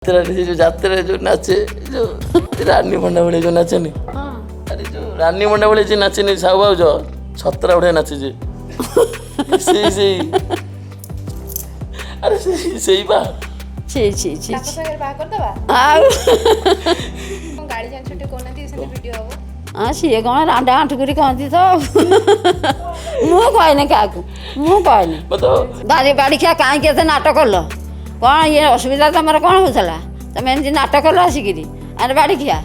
ଯାତ୍ରାରେ ସେ ଯୋଉ ଯାତ୍ରାରେ ଯୋଉ ନାଚେ, ଯୋଉ ରାନୀ ପଣ୍ଡା ଭଳିଆ ଯୋଉ ନାଚେନି, ଆରେ ଯୋଉ ରାନୀ ପଣ୍ଡା ଭଳିଆ ଯିଏ ନାଚେନି, ସାହୁ ଭାଉଜ ଛତ୍ରା ଭଳିଆ ନାଚେ, ସେଇ ସେଇ, ଆରେ ସେଇ ସେଇ ବା। ଛି ଛି ଛି। ତାଙ୍କ ସାଙ୍ଗରେ ବାହା କରିଦବା। ଆଉ କଣ ଗାଳି ଜାଣିଛ ଟିକେ କହୁନାହାନ୍ତି, ସେମିତି ଭିଡ଼ିଓ ହବ। ହଁ, ସିଏ କ'ଣ ରାଣ୍ଡା ଆଣ୍ଠୁକୁରି କହନ୍ତି ତ, ମୁଁ କହେନି କାହାକୁ, ମୁଁ କହେନି। ମତେ ବାରି ବାଡ଼ିଖିଆ କାହିଁକି ଏତେ ନାଟ କଲ? କ'ଣ ଇଏ ଅସୁବିଧା ତମର କ'ଣ ହେଉଥିଲା? ତମେ ଏମିତି ନାଟ କଲ ଆସିକିରି? ଆରେ ବାଡ଼ିଖିଆ,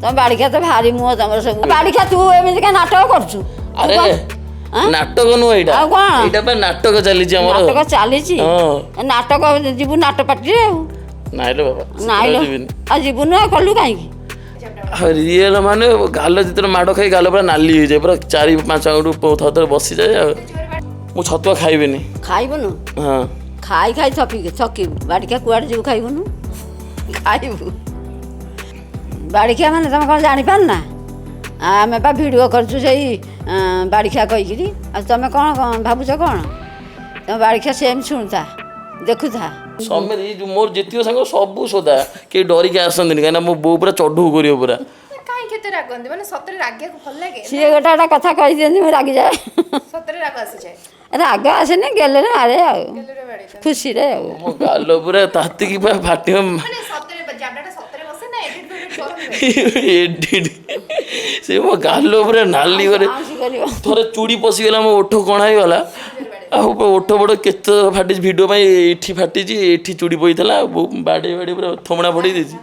ତମ ବାଡ଼ିଖିଆ ତ ଭାରି ମୁହଁ ତମର ସବୁ। ବାଡ଼ିଖିଆ, ତୁ ଏମିତି କାଇଁ ନାଟକ କରୁଛୁ? ଆରେ ଆଁ? ନାଟକ ନୁହଁ ଏଇଟା। ଆଉ କ'ଣ? ଏଇଟା ପା ନାଟକ ଚାଲିଛି ଆମର। ନାଟକ ଚାଲିଛି। ହଁ। ନାଟକ ଯିବୁ ନାଟ ପାର୍ଟିରେ ଆଉ? ନାଇଁଲୋ ବାବା। ନାଇଁ ଲୋ। ଯିବିନି। ଆଉ ଯିବୁନୁ, ଆଉ କଲୁ କାହିଁକି? ଆଉ ରିଏଲ ମାନେ ଗାଲ ଯେତେବେଳେ ମାଡ଼ ଖାଇ ଗାଲ ପୁରା ନାଲି ହେଇଯାଏ, ପୁରା 4 5 ଆଙ୍ଗୁଠୁ ଥରେ ଥରେ ବସିଯାଏ। ଆଉ ମୁଁ ଛତୁଆ ଖାଇବିନି। ଖାଇବୁନୁ? ହଁ। ଖାଇ ଖାଇ ଥକି ଥକିବୁ ବାଡ଼ିଖିଆ, କୁଆଡ଼େ ଯିବୁ? ଖାଇବୁନୁ, ଖାଇବୁ। ବାଡ଼ିଖିଆ ମାନେ ତମେ କ'ଣ ଜାଣିପାରୁନା? ଆମେ ପା ଭିଡ଼ିଓ କରିଛୁ ସେଇ ବାଡ଼ିଖିଆ କହିକିରି। ଆଉ ତମେ କ'ଣ ଭାବୁଛ କ'ଣ? ତମେ ବାଡ଼ିଖିଆ ସେମିତି ଶୁଣୁଥା, ଦେଖୁଥା। ସମେତ ଏଇ ଯୋଉ ମୋର ଯେତିକ ସାଙ୍ଗ ସବୁ ସୋଦା, କେହି ଡରିକି ଆସନ୍ତିନି, କାହିଁକିନା ମୋ ବୋଉ ପୁରା ଚଢଉ କରିବ ପୁରା। କାହିଁକି ଏତେ ରାଗନ୍ତି? ମାନେ ସତରେ ରାଗିବାକୁ ଭଲ ଲାଗେ? ସିଏ ଗୋଟେ ଗୋଟେ କଥା କହିଦିଅନ୍ତି, ମୁଁ ରାଗିଯାଏ। ସତରେ ରାଗ ଆସିଯାଏ? ରାଗ ଆସେନି, ଗେଲରେ ମାରେ ଆଉ। ଗେଲରେ ବାଡ଼େଇ ଦିଅନ୍ତି। ଖୁସିରେ ଆଉ। ମୋ ଗାଲ ପୁରା ତାତିକି ପୁରା ଫାଟିବ। ମାନେ ସତରେ ଜାବଡ଼ାଟା ସତରେ ବସେ ନା ଏଡିଟ୍ ଫେଡିଟ୍ କରନ୍ତି? ଏଡିଟ୍। ସେ ମୋ ଗାଲ ପୁରା ନାଲି କରେ। ଆଉଁସି କରିବ। ଥରେ ଚୁଡ଼ି ପଶିଗଲା, ମୋ ଓଠ କଣା ହେଇଗଲା, ଆଉ ଓଠ ବଡ଼ କେତେ ଫାଟିଛି। ଭିଡ଼ିଓ ପାଇଁ ଏଇଠି ଫାଟିଛି, ଏଇଠି ଚୁଡ଼ି ପଇଥିଲା। ବୋଉ ବାଡ଼େଇ ବାଡ଼େଇ ପୁରା ଥୋମଣା ଫଟେଇ ଦେଇଛି।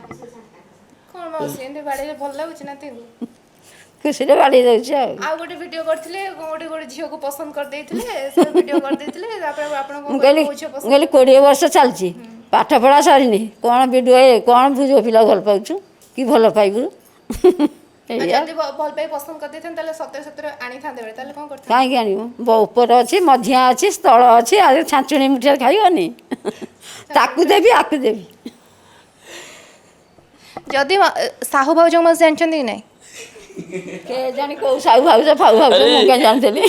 କଣ ମାଉସୀ, ଏମିତି ବାଡ଼େଇଲେ ଭଲ ଲାଗୁଛି ନାତିଙ୍କୁ? ଖୁସିରେ ବାଡ଼େଇ ଦେଉଛି ଆଉ। ଆଉ ଗୋଟେ ଭିଡ଼ିଓ କରିଥିଲେ, ଗୋଟେ ଗୋଟେ ଝିଅକୁ ପସନ୍ଦ କରିଦେଇଥିଲେ, ସେ ଭିଡ଼ିଓ କରିଦେଇଥିଲେ, ତାପରେ ଆପଣ କଣ ମୁଁ କହିଲି କହିଲେ କୋଉ ଝିଅ ମୁଁ ପସନ୍ଦ? କହିଲି 20 ବର୍ଷ ଚାଲିଛି, ପାଠ ପଢ଼ା ସରିନି, କ'ଣ ଭିଡ଼ିଓ ଏ କ'ଣ ବୁଝିବ? ପିଲା ଭଲ ପାଉଛୁ କି ଭଲ ପାଇବୁ? ଆଉ ଏଇଆ। ଯଦି ଭଲ ପାଇ ପସନ୍ଦ କରିଦେଇଥାନ୍ତେ, ତାହେଲେ ସତରେ ସତରେ ଆଣିଥାନ୍ତେ ବେଳେ ତାହେଲେ କଣ କରିଥାନ୍ତେ? କାହିଁକି ଆଣିବ? ଉପରେ ଅଛି, ମଝିଆ ଅଛି, ସ୍ଥଳ ଅଛି, ଆଉ ଛାଞ୍ଚୁଣି ମୁଠିରେ ଖାଇବନି? ତାକୁ ଦେବି, ଆକୁ ଦେବି। ଯଦି ସାହୁ ଭାଉଜଙ୍କ ମାଉସୀ ଜାଣିଛନ୍ତି କି ନାଇଁ? କେଜାଣି କୋଉ ସାହୁ ଭାଉଜ ଫାଉ ଭାଉଜ, ମୁଁ କାହିଁ ଜାଣିଥିଲି?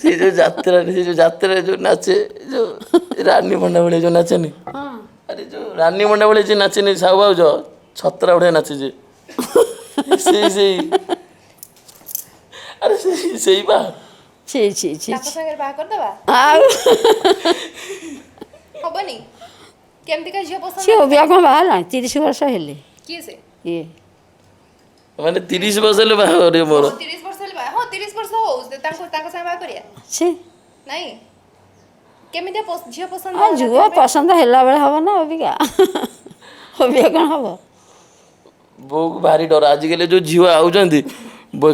ସେ ଯୋଉ ଯାତ୍ରାରେ ସେ ଯୋଉ ଯାତ୍ରାରେ ଯୋଉ ନାଚେ, ଯୋଉ ରାନୀ ପଣ୍ଡା ଭଳିଆ ଯୋଉ ନାଚେନି, ଆରେ ଯୋଉ ରାନୀ ପଣ୍ଡା ଭଳିଆ ଯିଏ ନାଚେନି, ସାହୁ ଭାଉଜ ଛତ୍ରା ଭଳିଆ ନାଚେ, ସେଇ ସେଇ, ଆରେ ସେଇ ସେଇ ବା। ଛି ଛି ଛି। ତାଙ୍କ ସାଙ୍ଗରେ ବାହା କରିଦବା। ଆଉ ହବନି? କେମିତିକା ଝିଅ ପସନ୍ଦ? ସିଏ ଅବିକା କ'ଣ ବାହାରିଲାଣି? 30 ବର୍ଷ ହେଲେ। କିଏ ସେ? ଇଏ। ମାନେ 30 ବର୍ଷ ହେଲେ ବାହା କରିବ ମୋର? 30 ବର୍ଷ ହେଲେ ବାହା, ହଁ, 30 ବର୍ଷ ହଉ, ତାଙ୍କୁ ତାଙ୍କ ସାଙ୍ଗେ ବାହା କରିବା। ଛି। ନାଇଁ, କେମିତିଆ ଝିଅ ପସନ୍ଦ? ଆଉ ଝିଅ ପସନ୍ଦ ହେଲା ବେଳେ ହବ ନା, ଅବିକା ଅବିକା କ'ଣ ହବ? ବୋଉକୁ ଭାରି ଡର। ଆଜିକାଲି ଯୋଉ ଝିଅ ଆଉଛନ୍ତି,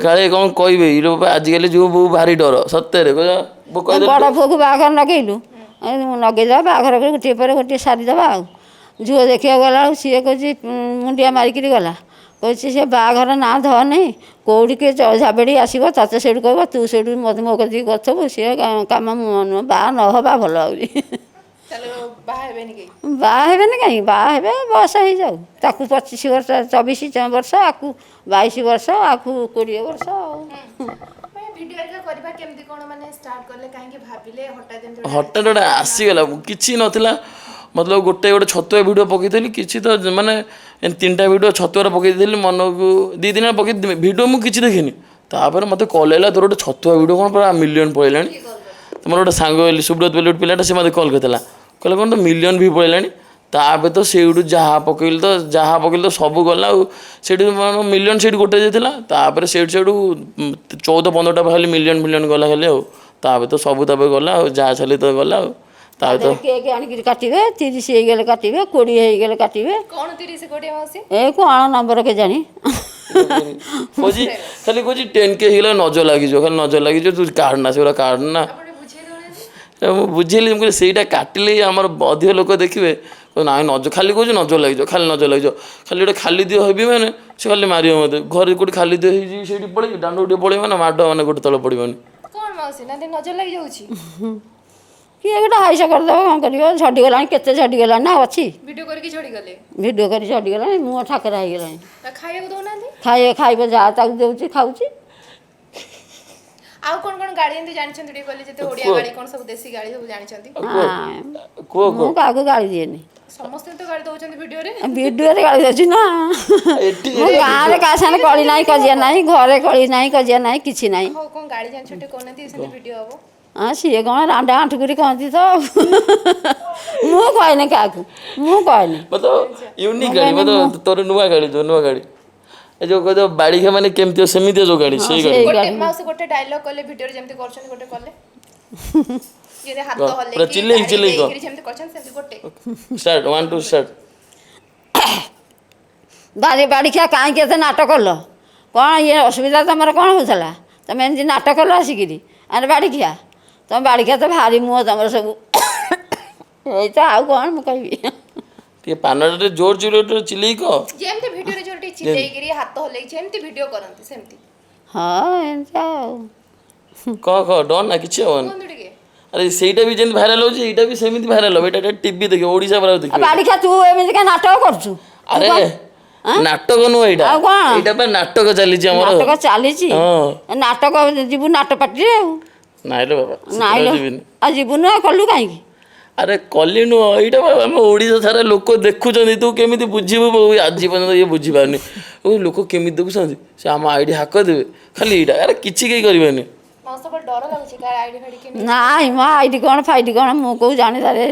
କାଳେ କ'ଣ କହିବେ। ଇଲୋ ବାପା, ଆଜିକାଲି ଝିଅ, ବୋଉ ଭାରି ଡର ସତରେ। କହିଲା ବୋଉ କହିଦେଲେ। ବଡ଼ ପୁଅକୁ ବାହାଘର ଲଗେଇଲୁ, ଲଗେଇଦେବା, ବାହାଘର କରି ଗୋଟିଏ ପରେ ଗୋଟିଏ ସାରିଦେବା। ଆଉ ଝିଅ ଦେଖିବାକୁ ଗଲା ବେଳକୁ ସିଏ କହୁଛି, ମୁଣ୍ଡିଆ ମାରିକିରି ଗଲା, କହୁଛି ସେ ବାହାଘର ନାଁ ଧରନି, କେଉଁଠି କିଏ ଝାବେଡ଼ି ଆସିବ ତତେ ସେଇଠୁ କହିବ, ତୁ ସେଇଠୁ ମୋତେ ମୋ କତିକି କରିଥିବୁ। ସିଏ କାମ ନୁହଁ, ବାହା ନ ହେବା ଭଲ ଆହୁରି। ତାହେଲେ ବାହା ହେବେନି କେହି? ବାହା ହେବେନି କାହିଁକି? ବାହା ହେବେ, ବୟସ ହେଇଯାଉ। ତାକୁ 25 ବର୍ଷ, 24 ବର୍ଷ, ଆକୁ 22 ବର୍ଷ, ଆକୁ 20 ବର୍ଷ ଆଉ। ମାନେ ଭିଡ଼ିଓ ହେରିକା କରିବା କେମିତି କ'ଣ ମାନେ ଷ୍ଟାର୍ଟ କଲେ? କାହିଁକି ଭାବିଲେ ହଠାତ୍ ଏମିତି ଗୋଟେ? ହଠାତ୍ ଗୋଟେ ଆସିଗଲା, କିଛି ନଥିଲା। ମତଲବ ଗୋଟେ ଗୋଟେ ଛତୁଆ ଭିଡ଼ିଓ ପକେଇଥିଲି, କିଛି ତ ମାନେ ଏମିତି ତିନିଟା ଭିଡ଼ିଓ ଛତୁଆର ପକେଇ ଦେଇଥିଲି ମନକୁ। 2 ଦିନ ପକେଇ ଭିଡ଼ିଓ ମୁଁ କିଛି ଦେଖିନି। ତାପରେ ମୋତେ କଲ୍ ହେଲା, ତୋର ଗୋଟେ ଛତୁଆ ଭିଡ଼ିଓ କ'ଣ ପୁରା ମିଲିୟନ୍ ପଳେଇଲାଣି। ମୋର ଗୋଟେ ସାଙ୍ଗ ବୋଲି ସୁବ୍ରତ ବୋଲି ଗୋଟେ ପିଲାଟା, ସେ ମୋତେ କଲ୍ କରିଥିଲା, କହିଲା କ'ଣ ତ ମିଲିୟନ୍ ଭ୍ୟୁ ପଳେଇଲାଣି। ତାପରେ ତ ସେଇଠୁ ଯାହା ପକେଇଲି ତ ଯାହା ପକେଇଲି ତ ସବୁ ଗଲା। ଆଉ ସେଇଠୁ ମିଲିୟନ୍ ସେଇଠି ଗୋଟେ ଯାଇଥିଲା। ତାପରେ ସେଇଠୁ ସେଇଠୁ 14 15ଟା ଖାଲି ମିଲିୟନ୍ ମିଲିୟନ୍ ଗଲା ଖାଲି। ଆଉ ତାପରେ ତ ସବୁ ତାପରେ ଗଲା, ଆଉ ଯାହା ଛାଲି ତ ଗଲା। ଆଉ ତାପରେ ତ କେକ୍ ଆଣିକିରି କାଟିବେ, 30 ହେଇଗଲେ କାଟିବେ, 20 ହେଇଗଲେ କାଟିବେ। କ'ଣ 30 20 ମାଉସୀ? ଏ କ'ଣ ନମ୍ବର କେଜାଣି। କହୁଛି, ଖାଲି କହୁଛି 10K ହେଇଗଲା ନଜର ଲାଗିଯିବ, ଖାଲି ନଜର ଲାଗିଯିବ, ତୁ କାଢ଼ ନା, ସେଗୁଡ଼ା କାଢ଼ ନା। ଆପଣ ଟିକେ ବୁଝେଇ ଦଉନାହାନ୍ତି। ମୁଁ ବୁଝେଇଲି, ମୁଁ କହିଲି ସେଇଟା କାଟିଲେ ହିଁ ଆମର ଅଧିକ ଲୋକ ଦେଖିବେ। କହିଲେ, ନାଇଁ ନଜର, ଖାଲି କହୁଛି ନଜର ଲାଗିଯିବ, ଖାଲି ନଜର ଲାଗିଯିବ। ଖାଲି ଗୋଟେ ଖାଲି ଦିହ ହେବି ମାନେ ସେ ଖାଲି ମାରିବ ମୋତେ। ଘରେ କୋଉଠି ଖାଲି ଦିହ ହେଇଯିବି, ସେଇଠି ପଳେଇବି, ଦାଣ୍ଡକୁ ଟିକେ ପଳେଇବି ମାନେ ମାଡ଼, ମାନେ ଗୋଟେ ତଳେ ପଡ଼ିବନି। କ'ଣ ମାଉସୀ, ନା ନଜର ଲାଗିଯାଉଛି? କିଏ ଗୋଟେ ହାଇସ କରିଦେବ, କ'ଣ କରିବ? ଝଡ଼ିଗଲାଣି, କେତେ ଝଡ଼ିଗଲାଣି ନା ଅଛି। ଭିଡ଼ିଓ କରିକି ଝଡ଼ିଗଲେ? ଭିଡ଼ିଓ କରି ଝଡ଼ିଗଲାଣି, ମୁହଁ ଠାକରା ହେଇଗଲାଣି। ତା ଖାଇବାକୁ ଦଉନାହାନ୍ତି? ଖାଇବ, ଖାଇବ, ଯାହା ତାକୁ ଦେଉଛି ଖାଉଛି। ଆଉ କଣ କଣ ଗାଳି ଏମିତି ଜାଣିଛନ୍ତି ଟିକେ କହିଲେ, ଯେତେ ଓଡ଼ିଆ ଗାଳି କଣ ସବୁ, ଦେଶୀ ଗାଳି ସବୁ ଜାଣିଛନ୍ତି? କୁହ କୁହ। ମୁଁ କାହାକୁ ଗାଳି ଦିଏନି। ସମସ୍ତେ ତ ଗାଳି ଦଉଛନ୍ତି ଭିଡିଓରେ। ଭିଡ଼ିଓରେ ଗାଳି ଦେଉଛି ନା। ଏଠି ମୁଁ ଗାଁରେ କାହା ସାଙ୍ଗରେ କଳି ନାହିଁ, କଜିଆ ନାହିଁ, ଘରେ କଳି ନାହିଁ, କଜିଆ ନାହିଁ, କିଛି ନାହିଁ। ହଉ, କଣ ଗାଳି ଜାଣିଛ ଟିକେ କହୁନାହାନ୍ତି, ସେମିତି ଭିଡିଓ ହବ। ହଁ, ସିଏ କ'ଣ ରାଣ୍ଡା ଆଣ୍ଠୁକୁରି କହନ୍ତି ତ, ମୁଁ କହେନି କାହାକୁ, ମୁଁ କହେନି। ମତଲବ ୟୁନିକ୍ ଗାଳି, ମତଲବ ତୋର ନୂଆ ଗାଳି, ଯୋଉ ନୂଆ ଗାଳି, ଏ ଯୋଉ କହୁଛ ବାଡ଼ିଖା ମାନେ କେମିତି ସେମିତି ଯୋଉ ଗାଳି, ସେଇ ଗାଳି। ସେଇ ଗୋଟେ ଗାଳି। ମାଉସୀ, ଗୋଟେ ଡାଇଲଗ କଲେ ଭିଡିଓରେ ଯେମିତି କରୁଛନ୍ତି, ଗୋଟେ କଲେ, ଯେମିତି ହାତ ପୁରା ହଲେଇକି ଚିଲେଇକି ଗାଳି ଚିଲେଇକି କହ। ଦେଇକିରି ଯେମିତି କରିଛନ୍ତି ସେମିତି ଗୋଟେ। Start, 1 2 start. ବାରି ବାଡ଼ିଖିଆ, କାହିଁକି ଏତେ ନାଟ କଲ? କ'ଣ ଇଏ ଅସୁବିଧା ତମର କ'ଣ ହେଉଥିଲା? ତମେ ଏମିତି ନାଟ କଲ ଆସିକିରି? ଆରେ ବାଡ଼ିଖିଆ, ତମ ବାଡ଼ିଖିଆ ତ ଭାରି ମୁହଁ ତମର ସବୁ। ଏଇ ତ, ଆଉ କ'ଣ ମୁଁ କହିବି? ଟିକେ ପାନଟା ଟିକେ ଜୋର ଜୋର ଚିଲେଇକି କହ। ଯେମିତି ଭିଡିଓରେ ଯୋଉ ଟିକେ ଚିଲେଇକିରି ହାତ ହଲେଇକି ଯେମିତି ଭିଡିଓ କରନ୍ତି ସେମିତି। ହଁ, ଏମିତି ଆଉ। କହ କହ, ଡର ନା, କିଛି ହବନି। କୁହନ୍ତୁ ଟିକେ। ଆରେ ସେଇଟା ବି ଯେମିତି ଭାଇରାଲ ହଉଛି, ଏଇଟା ବି ସେମିତି ଭାଇରାଲ ହବ। ଏଇଟା ଟିଭି ଦେଖିବ, ଓଡ଼ିଶା ପୁରା ଆଉ ଦେଖିବ। ବାଡ଼ିଖିଆ, ତୁ ଏମିତି କାଇଁ ନାଟକ କରୁଛୁ? ଆରେ ନାଟକ ନୁହଁ ଏଇଟା। ଆଉ କ'ଣ? ଏଇଟା ପା ନାଟକ ଚାଲିଛି ଆମର। ନାଟକ ଚାଲିଛି? ହଁ। ନାଟକ ଯିବୁ ନାଟ ପାର୍ଟିରେ ଆଉ? ନାଇଁରେ ବାବା, ନାଇଁ ସେଥିରେ ଲୋ। ଯିବିନି। ଆଉ ଯିବୁନୁ, ଆଉ କଲୁ କାହିଁକି? ଆରେ କଲି ନୁହଁ, ଏଇଟା ବା ଆମ ଓଡ଼ିଶା ସାରା ଲୋକ ଦେଖୁଛନ୍ତି। ତୁ କେମିତି ବୁଝିବୁ ବୋଉ? ଆଜି ପର୍ଯ୍ୟନ୍ତ ଇଏ ବୁଝିପାରୁନି। ଓ ଲୋକ କେମିତି ଦେଖୁଛନ୍ତି, ସେ ଆମ ଆଇଡି ହାକ ଦେବେ ଖାଲି ଏଇଟା। ଆରେ କିଛି କେହି କରିବେନି। ମାଉସୀ, ସବୁବେଳେ ଡର ଲାଗୁଛି କାଳେ ଆଇଡି ଫାଇଡି କିଏ ନାଇଁ ମୋ, ଆଇଡି କ'ଣ ଫାଇଡି କ'ଣ ମୁଁ କୋଉ ଜାଣିପାରେ?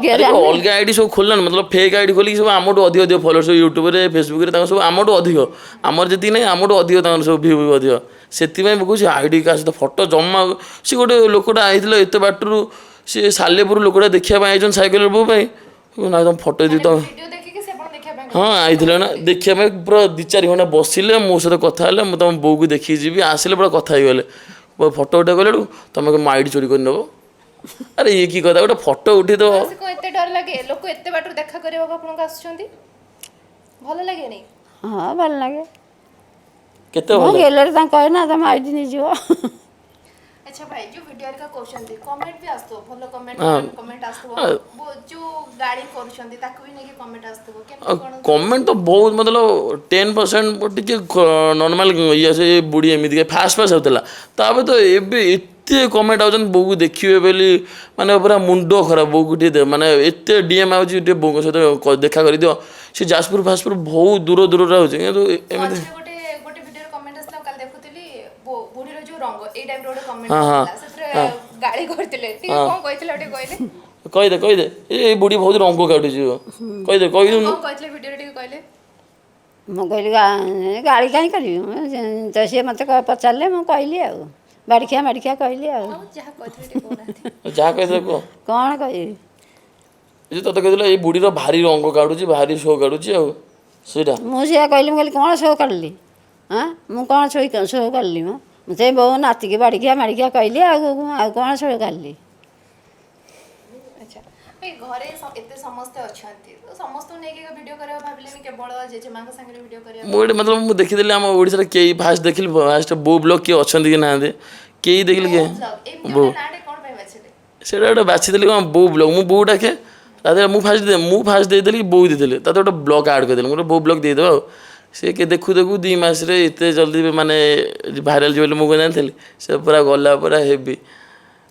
କିଏ ଆରେ ଜାଣେ? ଅଲଗା ଆଇଡି ସବୁ ଖୋଲିଲାଣି, ମତଲବ ଫେକ୍ ଆଇଡି ଖୋଲିକି ସବୁ ଆମଠୁ ଅଧିକ ଅଧିକ ଫଲୋଅର୍ସ ୟୁଟ୍ୟୁବରେ, ଫେସବୁକରେ ତାଙ୍କର ସବୁ ଆମଠୁ ଅଧିକ। ଆମର ଯେତିକି ନାହିଁ, ଆମଠୁ ଅଧିକ ତାଙ୍କର ସବୁ ଭ୍ୟୁ ବି ଅଧିକ। ସେଥିପାଇଁ ମୁଁ କହୁଛି ଆଇଡି କାହା ସହିତ ଫଟୋ ଜମା। ସେ ଗୋଟେ ଲୋକଟା ଆଇଥିଲା ଏତେ ବାଟରୁ, ସେ ସାଲେପୁର ଲୋକଟା ଦେଖିବା ପାଇଁ ଆଇଛନ୍ତି ସାଇକେଲ ବୋଉ ପାଇଁ। ନା ତମ ଫଟୋ ଦିଅ ତମ ଭିଡିଓ ଦେଖିକି ସେ ଆପଣ ଦେଖିବା ପାଇଁ? ହଁ, ଆଇଥିଲେ ନା ଦେଖିବା ପାଇଁ। ପୁରା 2 4 ଘଣ୍ଟା ବସିଲେ, ମୋ ସହିତ କଥା ହେଲେ। ମୁଁ ତମ ବୋଉକୁ ଦେଖିକି ଯିବି, ଆସିଲେ ପୁରା କଥା ହେଇଗଲେ। ଫଟୋ ଉଠେଇ ଗଲାଠୁ ତମେ ମୋ ଆଇଡି ଚୋରି କରିନେବ। ଆରେ ଇଏ କି କଥା, ଗୋଟେ ଫଟୋ ଉଠେଇଦେବ। ମାଉସୀ, କଣ ଏତେ ଡର ଲାଗେ? ଲୋକ ଏତେ ବାଟରୁ ଦେଖା କରିବାକୁ ଆପଣଙ୍କୁ ଆସୁଛନ୍ତି, ଭଲ ଲାଗେନି? ହଁ, ଭଲ ଲାଗେ। କେତେ ମୁଁ ଭଲ ଗେଲରେ ତାଙ୍କୁ କହେ ନା, ତମ ଆଇଡି ନେଇଯିବ। ଆଚ୍ଛା ଭାଇ, ଯୋଉ ଭିଡିଓ ହେରିକା କରୁଛନ୍ତି, କମେଣ୍ଟ ବି ଆସୁଥିବ, ଭଲ କମେଣ୍ଟ, କମେଣ୍ଟ ଆସୁଥିବ, ଯୋଉ ଗାଳି କରୁଛନ୍ତି ତାକୁ ବି ନେଇକି କମେଣ୍ଟ ଆସୁଥିବ, କେମିତି କଣ? କମେଣ୍ଟ ତ ବହୁତ, ମତଲବ 10% ଟିକେ ନର୍ମାଲ ଇଏ, ସେ ବୁଢ଼ୀ ଏମିତି ଫାଷ୍ଟ ଫାଷ୍ଟ ହେଉଥିଲା। ତାପରେ ତ ଏବେ ଏତେ କମେଣ୍ଟ ଆଉଛନ୍ତି ବୋଉକୁ ଦେଖିବେ ବୋଲି, ମାନେ ପୁରା ମୁଣ୍ଡ ଖରାପ। ବୋଉକୁ ଟିକେ ମାନେ ଏତେ ଡିଏମ୍ ଆଉଛି, ଟିକେ ବୋଉଙ୍କ ସହିତ ଦେଖା କରିଦିଅ। ସେ ଯାଜପୁର ଫାଜପୁର ବହୁତ ଦୂର ଦୂରରେ ଆଉଛି, କିନ୍ତୁ ଏମିତି ମଝିରେ ଗୋଟେ ଗୋଟେ ଭିଡିଓରେ କମେଣ୍ଟ ଆସିଲା, କାଲି ଦେଖୁଥିଲି, ବୁଢ଼ୀର ଯୋଉ ରଙ୍ଗ, ଏଇ ଟାଇପର ଗୋଟେ କମେଣ୍ଟ ହଁ। ଆସିଥିଲା। ସେଥିରେ ଗାଳି କରିଥିଲେ, ଟିକେ କଣ କହିଥିଲେ ଟିକେ କହିଲେ? କହିଦେ କହିଦେ, ଏଇ ବୁଢ଼ୀ ବହୁତ ରଙ୍ଗ କାଟୁଛି, କହିଦେ, କହିଦଉନୁ। କଣ କହିଥିଲେ ଭିଡିଓରେ ଟିକେ କହିଲେ? ମୁଁ କହିଲି ଗାଳି କାହିଁ କରିବି ମୁଁ? ତ ସିଏ ମୋତେ ପଚାରିଲେ, ମୁଁ କହିଲି ଆଉ ବାଡ଼ିଖିଆ ମାଡ଼ିଖିଆ କହିଲି ଆଉ। ଆଉ ଯାହା କହିଥିଲେ ଟିକେ କହୁନାହାନ୍ତି। ଯାହା କହିଥିଲେ କୁହ। କ'ଣ କହିବି? ଏ ଯୋଉ ତତେ କହିଥିଲେ ଏଇ ବୁଢ଼ୀର ଭାରି ରଙ୍ଗ କାଢୁଛି, ଭାରି ଶୋ କାଢୁଛି, ଆଉ ସେଇଟା। ମୁଁ ସେଇଆ କହିଲି। ମୁଁ କହିଲି କ'ଣ ଶୋ କାଢ଼ିଲି? ହଁ, ମୁଁ କ'ଣ ଶୋ କାଢ଼ିଲି? ମୁଁ ସେ ବୋଉ ନାତିକି ବାଡ଼ିଖିଆ ମାଡ଼ିଖିଆ କହିଲି, ଆଉ ଆଉ କ'ଣ ଶୋ କାଢ଼ିଲି? ଆଚ୍ଛା ଭାଇ, ଘରେ ଏତେ ସମସ୍ତେ ଅଛନ୍ତି ତ ସମସ୍ତଙ୍କୁ ନେଇକି ଭିଡିଓ କରିବାକୁ ଭାବିଲେନି, କେବଳ ଜେଜେମାଙ୍କ ସାଙ୍ଗରେ ଭିଡିଓ କରିବା? ମୁଁ ଏଠି ମତଲବ ମୁଁ ଦେଖିଦେଲି ଆମ ଓଡ଼ିଶାରେ କେହି, ଫାଷ୍ଟ ଦେଖିଲି ଫାଷ୍ଟ ବୋଉ ବ୍ଲଗ୍ କିଏ ଅଛନ୍ତି କି ନାହାନ୍ତି, କେହି ଦେଖିଲି କିଏ ଏମିତି ବୋଉ ଗୋଟେ ନାଁଟେ କ'ଣ ପାଇଁ ବାଛିଲେ? ସେଇଟା ଗୋଟେ ବାଛିଦେଲି। କ'ଣ ବୋଉ ବ୍ଲଗ୍, ମୁଁ ବୋଉ ଡାକେ ତା ଦେହରେ। ମୁଁ ଫାଷ୍ଟ ଦେଇଦେଲି କି ବୋଉ ଦେଇଦେଲି, ତା ଦେହରେ ଗୋଟେ ବ୍ଲଗ୍ ଆଡ଼୍ କରିଦେଲି। ମୁଁ ଗୋଟେ ବୋଉ ବ୍ଲଗ୍ ଦେଇଦେବା। ଆଉ ସେ କିଏ ଦେଖୁ ଦେଖୁ 2 ମାସରେ ଏତେ ଜଲ୍ଦି ମାନେ ଭାଇରାଲ୍ ଯିବ ବୋଲି ମୁଁ କ'ଣ ଜାଣିଥିଲି? ସେ ପୁରା ଗଲା ପୁରା ହେବି।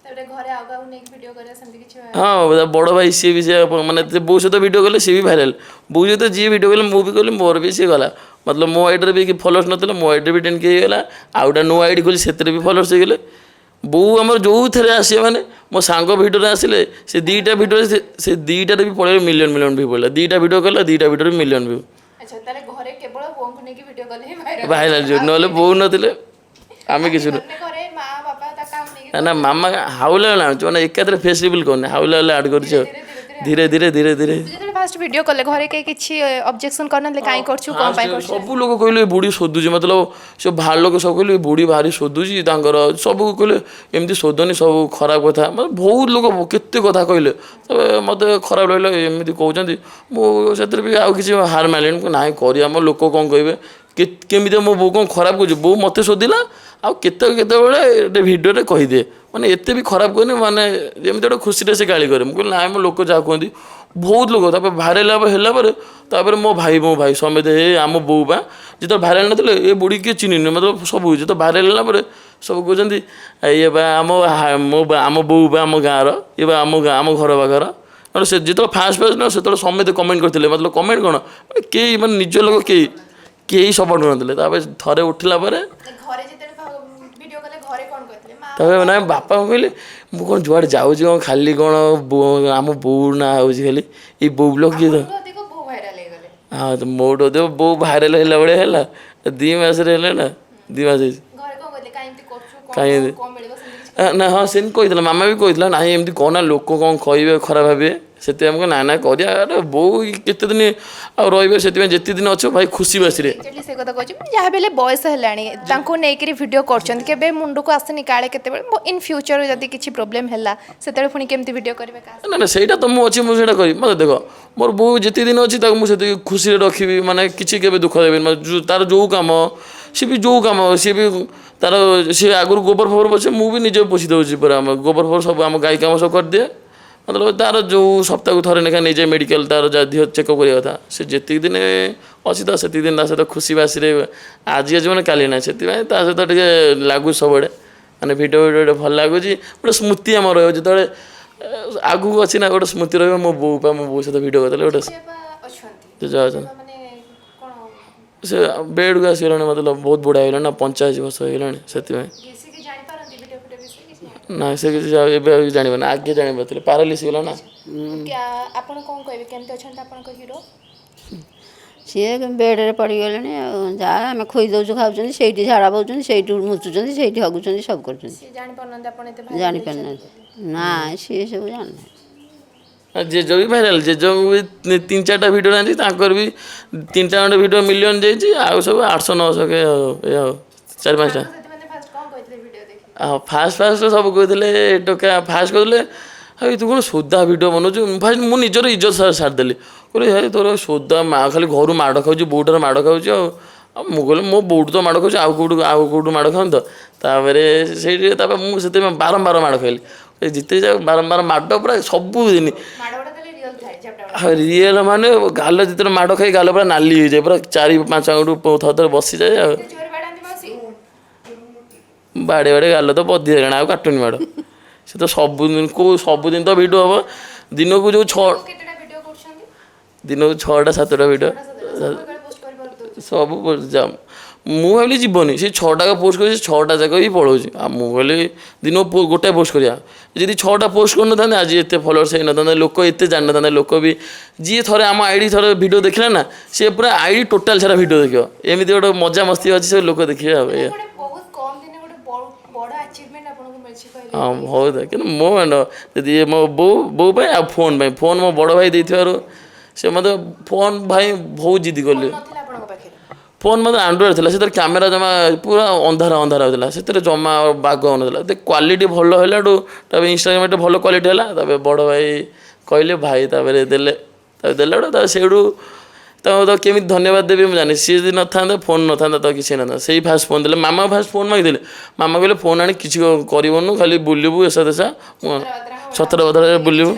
ତାପରେ ଘରେ ଆଉ କାହାକୁ ନେଇକି ଭିଡିଓ କରିବା ସେମିତି କିଛି? ହଁ, ବଡ଼ ଭାଇ ସିଏ ବି ସେ ମାନେ ସେ ବୋଉ ସହିତ ଭିଡ଼ିଓ କଲେ, ସିଏ ବି ଭାଇରାଲ୍। ବୋଉ ସହିତ ଯିଏ ଭିଡ଼ିଓ କଲେ, ମୁଁ ବି କଲି, ମୋର ବି ସିଏ ଗଲା। ମତଲବ ମୋ ଆଇଡ଼ିରେ ବି ଫଲୋଅର୍ସ ନଥିଲେ, ମୋ ଆଇଡ଼ିରେ ବି 10K ହେଇଗଲା। ଆଉ ଗୋଟେ ନୂଆ ଆଇଡ଼ି ଖୋଲି ସେଥିରେ ବି ଫଲୋଅର୍ସ ହେଇଗଲେ। ବୋଉ ଆମର ଯେଉଁଥିରେ ଆସିବେ, ମାନେ ମୋ ସାଙ୍ଗ ଭିଡ଼ିଓରେ ଆସିଲେ, ସେ 2ଟା ଭିଡ଼ିଓରେ ସେ 2ଟାରେ ବି ପଳେଇଲେ, ମିଲିୟନ୍ ମିଲିୟନ୍ ଭ୍ୟୁ ପଳେଇଲା। 2ଟା ଭିଡ଼ିଓ କଲା, 2ଟା ଭିଡ଼ିଓରେ ମିଲିୟନ୍ ଭ୍ୟୁ। ଆଚ୍ଛା, ତାହେଲେ ଘରେ କେବଳ ବୋଉଙ୍କୁ ନେଇକି ଭିଡିଓ କଲେ ହିଁ ଭାଇରାଲ? ଭାଇରାଲ୍ ଯିବ, ନହେଲେ ବୋଉ ନଥିଲେ ଆମେ କିଛି ନୁହଁ। ମାନେ ଘରେ ମା ବାପା ତା କାହାକୁ ନେଇକି? ନା ନା, ମାମା ହାଉଲା ହାଉଲା ଆଣୁଛୁ, ମାନେ ଏକାଥରେ ଫେସ୍ ରିଭିଲ୍ କରୁନି, ହାଉଲା ହାଉଲା ଆଡ଼୍ କରୁଛୁ ଆଉ ଧୀରେ ଧୀରେ ଧୀରେ ଧୀରେ। ଯେତେବେଳେ ଫାଷ୍ଟ ଭିଡିଓ କଲେ, ଘରେ କେହି କିଛି ଅବଜେକ୍ସନ କରିନଥିଲେ, କାହିଁ କରୁଛୁ, କ'ଣ ପାଇଁ କରୁଛୁ? ସବୁ ଲୋକ କହିଲେ ଏ ବୁଢ଼ୀ ଶୋଧୁଛି। ମତଲବ ସେ ବାହାର ଲୋକ ସବୁ କହିଲେ ଏ ବୁଢ଼ୀ ଭାରି ଶୋଧୁଛି। ତାଙ୍କର ସବୁ କହିଲେ ଏମିତି ଶୋଧନି, ସବୁ ଖରାପ କଥା, ମାନେ ବହୁତ ଲୋକ କେତେ କଥା କହିଲେ। ତେବେ ମୋତେ ଖରାପ ଲାଗିଲା, ଏମିତି କହୁଛନ୍ତି। ମୁଁ ସେଥିରେ ବି ଆଉ କିଛି ହାର ମାନିଲିନି। ମୁଁ କହିଲି, ନାଇଁ କରିବା, ମୋ ଲୋକ କ'ଣ କହିବେ, କେମିତି ମୋ ବୋଉ କ'ଣ ଖରାପ କହୁଛି? ବୋଉ ମୋତେ ଶୋଧିଲା। ଆଉ କେତେ କେତେବେଳେ ଗୋଟେ ଭିଡ଼ିଓରେ କହିଦିଏ, ମାନେ ଏତେ ବି ଖରାପ କୁହେନି, ମାନେ ଯେମିତି ଗୋଟେ ଖୁସିରେ ସେ ଗାଳି କରେ। ମୁଁ କହିଲି ନାଇଁ, ମୋ ଲୋକ ଯାହା କୁହନ୍ତି, ବହୁତ ଲୋକ। ତାପରେ ଭାଇରାଲ ହେଲା ପରେ, ତାପରେ ମୋ ଭାଇ ସମେତେ, ହେ ଆମ ବୋଉ ବା ଯେତେବେଳେ ଭାଇରାଲ ନଥିଲେ, ଏ ବୁଢ଼ୀ କିଏ ଚିହ୍ନିନି, ମତଲବ ସବୁ। ଯେତେବେଳେ ଭାଇରାଲ ହେଲା ପରେ ସବୁ କହୁଛନ୍ତି ଇଏ ବା ଆମ ମୋ ଆମ ବୋଉ ବା ଆମ ଗାଁର, ଇଏ ବା ଆମ ଗାଁ ଆମ ଘର ପାଖର। ନହେଲେ ସେ ଯେତେବେଳେ ଫାଷ୍ଟ ଫାଷ୍ଟ ନା ସେତେବେଳେ ସମସ୍ତେ କମେଣ୍ଟ କରିଥିଲେ, ମତଲବ କମେଣ୍ଟ କ'ଣ ମାନେ କେହି ମାନେ ନିଜ ଲୋକ କେହି କେହି ସପୋର୍ଟ କରୁନଥିଲେ। ତାପରେ ଥରେ ଉଠିଲା ପରେ ଘରେ ଯେତେବେଳେ ଭିଡ଼ିଓ କଲେ ଘରେ କ'ଣ କହିଥିଲେ ମା? ତାପରେ ନାଇଁ ବାପାଙ୍କୁ କହିଲେ ମୁଁ କ'ଣ ଯୁଆଡ଼େ ଯାଉଛି କ'ଣ ଖାଲି କ'ଣ ଆମ ବୋଉ ନାଁ ହେଉଛି ଖାଲି ଏଇ ବୋଉ ବ୍ଲଗ୍ କିଏ ତ। ଆପଣଙ୍କ ଅଧିକ ବୋଉ ଭାଇରାଲ ହେଇଗଲେ। ହଁ, ତ ମୋଠୁ ଅଧିକ ବୋଉ ଭାଇରାଲ ହେଲା ଭଳିଆ ହେଲା 2 ମାସରେ ହେଲା ନା, 2 ମାସ ହେଇଛି। ଘରେ କ'ଣ କହିଲେ, କାଇଁ ଏମିତି କରୁଛୁ, କାଇଁ କଣ ଏମିତି କଣ ମିଳିବ ସେମିତି କିଛି? ନା, ହଁ ସେମିତି କହିଥିଲା, ମାମା ବି କହିଥିଲା ନାଇଁ ଏମିତି କହ ନା, ଲୋକ କ'ଣ କହିବେ, ଖରାପ ଭାବିବେ। ସେଥିପାଇଁ ମୁଁ କହିଲି ନା ନା କରିବା, ଆରେ ବୋଉ କେତେ ଦିନ ଆଉ ରହିବେ, ସେଥିପାଇଁ ଯେତିକି ଦିନ ଅଛୁ ଭାଇ ଖୁସି ବାସିରେ। ଏକ୍ଜାକ୍ଟଲି ସେ କଥା କହୁଛି, ଯାହା ବି ହେଲେ ବୟସ ହେଲାଣି, ତାଙ୍କୁ ନେଇକିରି ଭିଡ଼ିଓ କରୁଛନ୍ତି, କେବେ ମୁଣ୍ଡକୁ ଆସେନି କାଳେ କେତେବେଳେ ଇନ୍ ଫ୍ୟୁଚର ଯଦି କିଛି ପ୍ରୋବ୍ଲେମ୍ ହେଲା ସେତେବେଳେ ପୁଣି କେମିତି ଭିଡ଼ିଓ କରିବେ କାହା ନା ନା ସେଇଟା ତ ମୁଁ ଅଛି, ମୁଁ ସେଇଟା କରିବି। ମୋତେ ଦେଖ ମୋର ବୋଉ ଯେତିକି ଦିନ ଅଛି ତାକୁ ମୁଁ ସେତିକି ଖୁସିରେ ରଖିବି, ମାନେ କିଛି କେବେ ଦୁଃଖ ଦେବିନି। ମାନେ ତାର ଯେଉଁ କାମ ସିଏ ବି ଯେଉଁ କାମ ସିଏ ବି ତାର ସିଏ ଆଗରୁ ଗୋବର ଫୋବର ପୋଛେ, ମୁଁ ବି ନିଜେ ପୋଛି ଦେଉଛି ପୁରା, ଆମ ଗୋବର ଫୋବର ସବୁ ଆମ ଗାଈ କାମ ସବୁ କରିଦିଏ। ମତଲବ ତାର ଯେଉଁ ସପ୍ତାହକୁ ଥରେ ଲେଖା ନେଇଯାଏ ମେଡ଼ିକାଲ, ତାର ଯାହା ଦେହ ଚେକଅପ୍ କରିବା କଥା। ସେ ଯେତିକି ଦିନ ଅଛି ତ ସେତିକି ଦିନ ତା ସହିତ ଖୁସି ବାସିରେ, ଆଜି ଅଛି ମାନେ କାଲି ନାହିଁ, ସେଥିପାଇଁ ତା ସହିତ ଟିକେ ଲାଗୁଛି ସବୁଆଡ଼େ, ମାନେ ଭିଡ଼ିଓ ଭିଡ଼ିଓ ଗୋଟେ ଭଲ ଲାଗୁଛି, ଗୋଟେ ସ୍ମୃତି ଆମର ରହିବ ଯେତେବେଳେ ଆଗକୁ ଅଛି ନା, ଗୋଟେ ସ୍ମୃତି ରହିବ। ମୋ ବୋଉ ପା ମୋ ବୋଉ ସହିତ ଭିଡ଼ିଓ କରିଦେଲେ ଗୋଟେ ଜେଜେବାପା ଅଛନ୍ତି, ଜେଜେ ଅଛନ୍ତି। ଜେଜେବାପା ମାନେ କ'ଣ? ସେ ବେଡ଼କୁ ଆସିଗଲାଣି, ମତଲବ ବହୁତ ବୁଢ଼ା ହେଇଗଲାଣି ନା, 85 ବର୍ଷ ହେଇଗଲାଣି, ସେଥିପାଇଁ ସେ କି ଜାଣିପାରନ୍ତି ଭିଡ଼ିଓ ଫିଡ଼ିଓ ବିଷୟରେ କିଛି? ନା, ସେ କିଛି ଏବେ ଆଉ ଜାଣିବନି, ଆଗେ ଜାଣିପାରୁଥିଲେ, ପାରାଲିସ୍ ହେଇଗଲା ନା। ଆପଣ କ'ଣ କହିବେ, କେମିତି ଅଛନ୍ତି ଆପଣଙ୍କ ହିରୋ? ସିଏ ବେଡ଼ରେ ପଡ଼ିଗଲେଣି, ଆଉ ଯାହା ଆମେ ଖୋଇ ଦେଉଛୁ ଖାଉଛନ୍ତି, ସେଇଠି ଝାଡ଼ା ବହୁଛନ୍ତି, ସେଇଠି ମୁତୁଛନ୍ତି, ସେଇଠି ହଗୁଛନ୍ତି, ସବୁ କରୁଛନ୍ତି। ସିଏ ଜାଣିପାରୁନାହାନ୍ତି ଆପଣ ଏତେ ଭାଇରାଲ? ଜାଣିପାରୁନାହାନ୍ତି ନା, ସିଏ ସବୁ ଜାଣିନାହାନ୍ତି। ଜେଜ ବି ଭାଇରାଲ, ଜେଜଙ୍କୁ ବି 3 4ଟା ଭିଡ଼ିଓ ଆଣିଛି, ତାଙ୍କର ବି 3ଟା ଖଣ୍ଡେ ଭିଡ଼ିଓ ମିଲିୟନ୍ ଯାଇଛି, ଆଉ ସବୁ 800 900 କେ ଆଉ ଏଇ ଆଉ 4 5ଟା। ସାଙ୍ଗସାଥି ମାନେ ଫାଷ୍ଟ କ'ଣ କହିଥିଲେ ଭିଡ଼ିଓ ଦେଖି? ଆଉ ଫାଷ୍ଟ ଫାଷ୍ଟ ସବୁ କହୁଥିଲେ ଟୋକା, ଫାଷ୍ଟ କହୁଥିଲେ ହେଇ ତୁ କ'ଣ ସୋଦା ଭିଡ଼ିଓ ବନଉଛୁ। ଫାଷ୍ଟ ମୁଁ ନିଜର ଇଜ୍ଜତ ସାରିଦେଲି, କହିଲି ହେ ତୋର ସୋଦା ମା ଖାଲି ଘରୁ ମାଡ଼ ଖାଉଛି, ବୋଉଠାରୁ ମାଡ଼ ଖାଉଛି। ଆଉ ଆଉ ମୁଁ କହିଲି ମୋ ବୋଉଠୁ ତ ମାଡ଼ ଖାଉଛି, ଆଉ କେଉଁଠୁ ଆଉ କେଉଁଠୁ ମାଡ଼ ଖାଉନି ତ। ତାପରେ ସେଇଠି ତାପରେ ମୁଁ ସେଥିପାଇଁ ବାରମ୍ବାର ମାଡ଼ ଖାଇଲି, ଯେତେ ଯାଉ ବାରମ୍ବାର ମାଡ଼ ପୁରା ସବୁଦିନ ମାଡ଼ ଗୁଡ଼ା ତାହେଲେ ରିଅଲ୍ ଥାଏ, ଝାପଟା? ଆଉ ରିଏଲ୍ ମାନେ ଗାଲ ଯେତେବେଳେ ମାଡ଼ ଖାଇ ଗାଲ ପୁରା ନାଲି ହେଇଯାଏ, ପୁରା 4 5 ଆଙ୍ଗୁଠି ଥରେ ଥରେ ବସିଯାଏ। ଆଉ ଏତେ ଜୋରେ ବାଡ଼ାନ୍ତି ମାଉସୀ? ବାଡ଼େଇ ବାଡ଼େଇ ଗାଲ ତ ବଦି ହେଇଗଲାଣି, ଆଉ କାଟୁନି ମାଡ଼। ସେ ତ ସବୁଦିନ କେଉଁ ସବୁଦିନ ତ ଭିଡ଼ିଓ ହେବ, ଦିନକୁ ଯେଉଁ 6 କେତେଟା ଭିଡ଼ିଓ କରୁଛନ୍ତି? ଦିନକୁ 6ଟା 7ଟା ଭିଡ଼ିଓ ସବୁବେଳେ ପୋଷ୍ଟ କରିପାରୁଥିବେ? ସବୁ ମୁଁ ଭାବିଲି ଯିବନି, ସେ 6ଟା ପୋଷ୍ଟ କରୁଛି, 6ଟା ଯାକ ବି ପଳାଉଛି। ଆଉ ମୁଁ କହିଲି ଦିନକୁ ଗୋଟାଏ ପୋଷ୍ଟ କରିବା, ଯଦି 6ଟା ପୋଷ୍ଟ କରିନଥାନ୍ତେ ଆଜି ଏତେ ଫଲୋଅର୍ସ ହେଇନଥାନ୍ତେ, ଲୋକ ଏତେ ଜାଣିନଥାନ୍ତେ। ଲୋକ ବି ଯିଏ ଥରେ ଆମ ଆଇଡ଼ି ଥରେ ଭିଡ଼ିଓ ଦେଖିଲା ନା, ସିଏ ପୁରା ଆଇଡ଼ି ଟୋଟାଲ୍ ସାରା ଭିଡ଼ିଓ ଦେଖିବ, ଏମିତି ଗୋଟେ ମଜାମସ୍ତି ଅଛି, ସେ ଲୋକ ଦେଖିବେ। ଆଉ ଏଇଆ ଗୋଟେ ବହୁତ କମ୍ ଦିନେ ଗୋଟେ ବଡ଼ ଆଚିଭମେଣ୍ଟ ଆପଣଙ୍କୁ ମିଳିଛି କହିଲେ। ହଁ ବହୁତ, କିନ୍ତୁ ମୋ ଯଦି ଇଏ ମୋ ବୋଉ ବୋଉ ପାଇଁ ଆଉ ଫୋନ୍ ପାଇଁ, ଫୋନ୍ ମୋ ବଡ଼ ଭାଇ ଦେଇଥିବାରୁ ସେ ମୋତେ ଫୋନ୍ ଭାଇ ବହୁତ ଜିଦି କଲି। ନଥିଲା ଆପଣଙ୍କ ପାଖରେ ଫୋନ୍ ମୋତେ ଆଣ୍ଡ୍ରଏଡ଼୍ ଥିଲା, ସେଥିରେ କ୍ୟାମେରା ଜମା ପୁରା ଅନ୍ଧାର ଅନ୍ଧାର ହେଉଥିଲା, ସେଥିରେ ଜମା ବାଗ ହେଉନଥିଲା। କ୍ୱାଲିଟି ଭଲ ହେଲାଠୁ ତାପରେ ଇନଷ୍ଟାଗ୍ରାମରେ ଭଲ କ୍ୱାଲିଟି ହେଲା, ତାପରେ ବଡ଼ ଭାଇ କହିଲେ ଭାଇ ତାପରେ ଦେଲେ, ତାପରେ ଦେଲାଠୁ ତାପରେ ସେଇଠୁ ତାଙ୍କୁ ତ କେମିତି ଧନ୍ୟବାଦ ଦେବି ମୁଁ ଜାଣିନି। ସିଏ ଯଦି ନଥାନ୍ତେ ଫୋନ୍ ନଥାନ୍ତା ତ କିଛି ନଥାନ୍ତା। ସେଇ ଫାଷ୍ଟ ଫୋନ୍ ଦେଲେ, ମାମା ଫାଷ୍ଟ ଫୋନ୍ ମାଗିଦେଲେ, ମାମା କହିଲେ ଫୋନ୍ ଆଣି କିଛି କରିବୁନୁ, ଖାଲି ବୁଲିବୁ ଏସା ତେସା ସତର ବଦଳରେ ବୁଲିବୁ,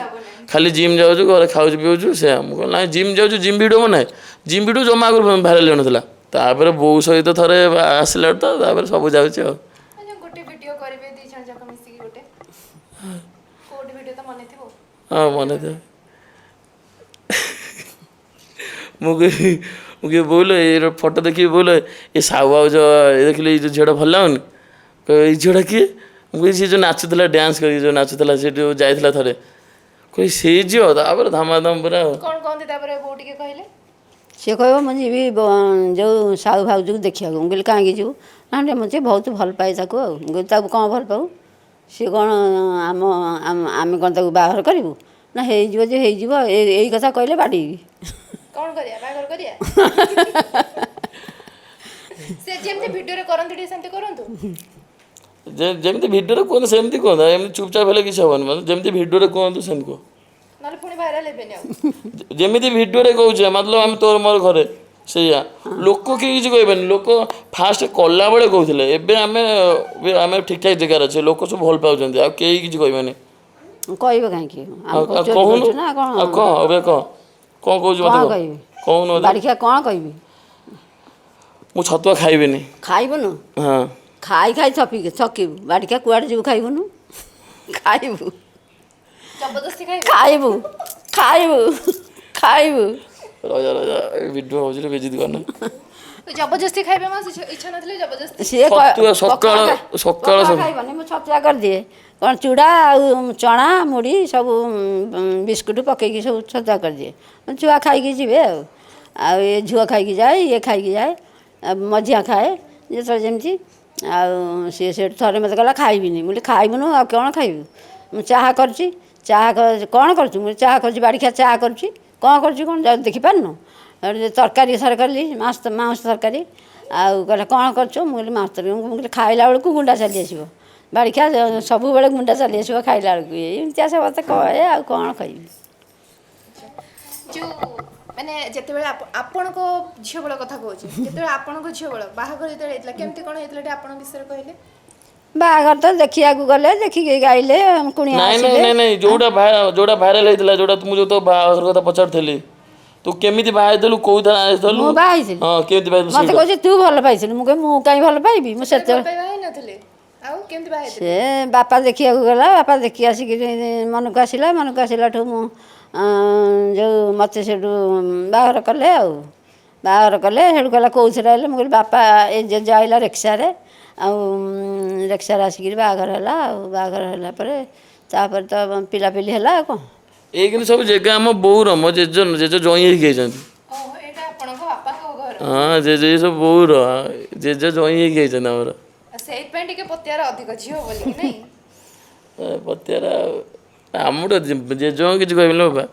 ଖାଲି ଜିମ୍ ଯାଉଛୁ, ଘରେ ଖାଉଛୁ ପିଉଛୁ। ସେୟା ମୁଁ କହିଲି ନାଇଁ ଜିମ୍ ଯାଉଛୁ, ଜିମ୍ ଭିଡ଼ିଓ ବନାଏ, ଜିମ୍ ଭିଡ଼ିଓ ଜମା ଆଗରୁ ଭାଇରାଲ୍ ହେଉନଥିଲା। ତାପରେ ବୋଉ ସହିତ ଥରେ ଆସିଲାଠୁ ତ ତାପରେ ସବୁ ଯାଉଛି। ଆଉ ମାନେ ଗୋଟେ ଭିଡ଼ିଓ କରିବେ 2 ଜଣ ଯାକ ମିଶିକି, ଗୋଟେ କୋଉଠି ଭିଡ଼ିଓ ତ ମନେ ଥିବ? ହଁ ମନେ ଥିବ। ମୁଁ କହିବି, ମୁଁ କହିବି ବୋଉଲୋ ଏଇ ଫଟୋ ଦେଖିବି, ବୋଉଲୋ ଏ ସାହୁ ଭାଉଜ ଏ ଦେଖିଲି, ଏଇ ଯେଉଁ ଝିଅଟା ଭଲ ଲାଗୁନି? କହିବ ଏଇ ଝିଅଟା କିଏ? ମୁଁ କହିବି ସେ ଯେଉଁ ନାଚୁଥିଲା, ଡ୍ୟାନ୍ସ କରିକି ଯେଉଁ ନାଚୁଥିଲା, ସେ ଯେଉଁ ଯାଇଥିଲା ଥରେ। କହିବି ସେଇ ଝିଅ। ତାପରେ ଧାମାଧାମ ପୁରା। ଆଉ କ'ଣ କହନ୍ତି ତାପରେ ବୋଉ ଟିକେ କହିଲେ? ସିଏ କହିବ ମୁଁ ଯିବି ଯେଉଁ ସାହୁ ଭାଉଜକୁ ଦେଖିବାକୁ। ମୁଁ କହିଲି କାହିଁକି ଯିବୁ? ନା ମୁଁ ଟିକେ ବହୁତ ଭଲ ପାଏ ତାକୁ। ଆଉ ମୁଁ କହିଲି ତାକୁ କ'ଣ ଭଲ ପାଉ? ସିଏ କ'ଣ ଆମ ଆମେ କ'ଣ ତାକୁ ବାହାଘର କରିବୁ ନା? ହେଇଯିବ ଯେ ହେଇଯିବ। ଏଇ କଥା କହିଲେ ବାଡ଼େଇବି। କ'ଣ କରିବା, ବାହାଘର କରିବା? ସେ ଯେମିତି ଭିଡ଼ିଓରେ କରନ୍ତି ଟିକେ ସେମିତି କରନ୍ତୁ। ଯେମିତି ଭିଡ଼ିଓରେ କୁହନ୍ତୁ ସେମିତି କୁହନ୍ତୁ, ଏମିତି ଚୁପଚାପ ହେଲେ କିଛି ହେବନି। ମାନେ ଯେମିତି ଭିଡ଼ିଓରେ କୁହନ୍ତୁ ସେମିତି କୁହ, ନହେଲେ ପୁଣି ଭାଇରାଲ ହେବେନି। ଆଉ ଯେମିତି ଭିଡ଼ିଓରେ କହୁଛେ, ମତଲବ ଆମେ ତୋର ମୋର ଘରେ ସେଇଆ, ଲୋକ କେହି କିଛି କହିବେନି। ଲୋକ ଫାଷ୍ଟ କଲାବେଳେ କହୁଥିଲେ, ଏବେ ଆମେ ଆମେ ଠିକ୍ ଠାକ୍ ଜାଗାରେ ଅଛେ, ଲୋକ ସବୁ ଭଲ ପାଉଛନ୍ତି, ଆଉ କେହି କିଛି କହିବେନି। କହିବେ କାହିଁକି? ଆଉ କହୁନୁ ନା କ'ଣ? ଆଉ କହ ଏବେ, କହ କ'ଣ କହୁଛୁ କ'ଣ ମୋତେ କହିବି? କହୁନୁ ମୋତେ। ବାଡ଼ିଖିଆ କ'ଣ କହିବି? ମୁଁ ଛତୁଆ ଖାଇବିନି। ଖାଇବୁନୁ? ହଁ। ଖାଇ ଖାଇ ଥକିବୁ ଥକିବୁ, ବାଡ଼ିକା କୁଆଡ଼େ ଯିବୁ, ଖାଇବୁନୁ, ଖାଇବୁ। ଜବରଦସ୍ତି ଖାଇବେ? ଖାଇବୁ, ଖାଇବୁ, ଖାଇବୁ। ରଜା ରଜା, ଭିଡ଼ିଓ ହେଉଛି, ବେଜିତ କରନା। ଜବରଦସ୍ତି ଖାଇବେ ମାଉସୀ, ଇଚ୍ଛା ନଥିଲେ ଜବରଦସ୍ତି? ସିଏ ଛତୁଆ ସକାଳ ସକାଳ ପଖାଳ ସବୁ ଖାଇବନି, ମୁଁ ଛତୁଆ କରିଦିଏ। କ'ଣ ଚୁଡ଼ା ଆଉ ଚଣା ମୁଢ଼ି ସବୁ ବିସ୍କୁଟ ପକେଇକି ସବୁ ଛତୁଆ କରିଦିଏ। ଛୁଆ ଖାଇକି ଯିବେ। ଆଉ ଏ ଝିଅ ଖାଇକି ଯାଏ, ଇଏ ଖାଇକି ଯାଏ, ଆଉ ମଝିଆ ଖାଏ ଯେତେବେଳେ ଯେମିତି। ଆଉ ସିଏ ସେଠୁ ଥରେ ମୋତେ କହିଲା ଖାଇବିନି। ମୁଁ କହିଲି ଖାଇବୁନୁ ଆଉ କ'ଣ ଖାଇବୁ? ମୁଁ ଚାହା କରୁଛି। ଚାହା କ'ଣ କରୁଛୁ? ମୁଁ ଚାହା କରୁଛି, ବାଡ଼ିଖିଆ ଚାହା କରୁଛି। କ'ଣ କରୁଛୁ କ'ଣ ଦେଖିପାରୁନୁ? ସେଠୁ ତରକାରୀ ଥରେ କଲି, ମାଂସ, ମାଉଁସ ତରକାରୀ। ଆଉ କହିଲା କ'ଣ କରୁଛୁ? ମୁଁ କହିଲି ମାଂସ ତରକାରୀ। ମୁଁ କହିଲି ଖାଇଲା ବେଳକୁ ଗୁଣ୍ଡା ଚାଲି ଆସିବ, ବାଡ଼ିଖିଆ ସବୁବେଳେ ଗୁଣ୍ଡା ଚାଲି ଆସିବ ଖାଇଲା ବେଳକୁ। ଏମିତିଆ ସବୁ ମୋତେ କହେ, ଆଉ କ'ଣ କହିବି? ଯୋଉ ମାନେ ଯେତେବେଳେ ଆପଣଙ୍କ ଝିଅ ବେଳ କଥା କହୁଛି, ଯେତେବେଳେ ଆପଣଙ୍କ ଝିଅ ବେଳ ବାହାଘର ଯେତେବେଳେ ହେଇଥିଲା, କେମିତି କ'ଣ ହେଇଥିଲା ଟିକେ ଆପଣଙ୍କ ବିଷୟରେ କହିଲେ। ବାହାଘର ତ ଦେଖିବାକୁ ଗଲେ, ଦେଖିକି ଗାଇଲେ, କୁଣିଆ ନାଇଁ ନାଇଁ ଆସିଲେ। ନାଇଁ ନାଇଁ, ଯୋଉଟା ଭାଇରାଲ ହେଇଥିଲା, ଯୋଉଟା ମୁଁ ଯୋଉ ତୋ ବାହାଘର କଥା ପଚାରୁଥିଲି, ତୁ କେମିତି ବାହା ହେଇଥିଲୁ, କୋଉ ଥାନା ହେଇଥିଲୁ? ମୁଁ ବାହା ହେଇଥିଲି। ହଁ, କେମିତି ବାହା ହେଇଥିଲୁ ମୋତେ ସେଇଟା? କହୁଛି ତୁ ଭଲ ପାଇଥିଲୁ। ମୁଁ କହିବି ମୁଁ କାହିଁ ଭଲ ପାଇବି? ମୁଁ ଭଲ ସେତେବେଳେ ପାଇବା ହେଇନଥିଲେ, ଆଉ କେମିତି ବାହା ହେଇଥିଲେ? ସେ ବାପା ଦେଖିବାକୁ ଗଲା, ବାପା ଦେଖି ଆସିକିରି ମନକୁ ଆସିଲା। ମନକୁ ଆସିଲାଠୁ ମୁଁ ଯେଉଁ ମୋତେ ସେଠୁ ବାହାଘର କଲେ। ଆଉ ବାହାଘର କଲେ, ସେଠୁ କହିଲା କେଉଁଥିରେ ଆଇଲେ? ମୁଁ କହିଲି ବାପା ଏ ଜେଜେ ଆଇଲା ରିକ୍ସାରେ। ଆଉ ରିକ୍ସାରେ ଆସିକିରି ବାହାଘର ହେଲା। ଆଉ ବାହାଘର ହେଲା ପରେ ତାପରେ ତ ପିଲାପିଲି ହେଲା, ଆଉ କ'ଣ। ଏଇ କିନ୍ତୁ ସବୁ ଜାଗା ଆମ ବୋଉର, ମୋ ଜେଜେ, ଜେଜେ ଜଇଁ ହେଇକି ହେଇଛନ୍ତି। ଓହୋ, ଏଇଟା ଆପଣଙ୍କ ବାପାଙ୍କ ଘର? ହଁ, ଜେଜେ, ଏ ସବୁ ବୋଉର, ଜେଜେ ଜଇଁ ହେଇକି ହେଇଛନ୍ତି ଆମର। ଆଉ ସେଇଥିପାଇଁ ଟିକେ ପତିଆରା ଅଧିକ ଝିଅ ବୋଲିକି ନାଇଁ? ଏ ପତିଆରା ଆମର ଜେଜେଙ୍କୁ କିଛି କହିବିନି ବାପା,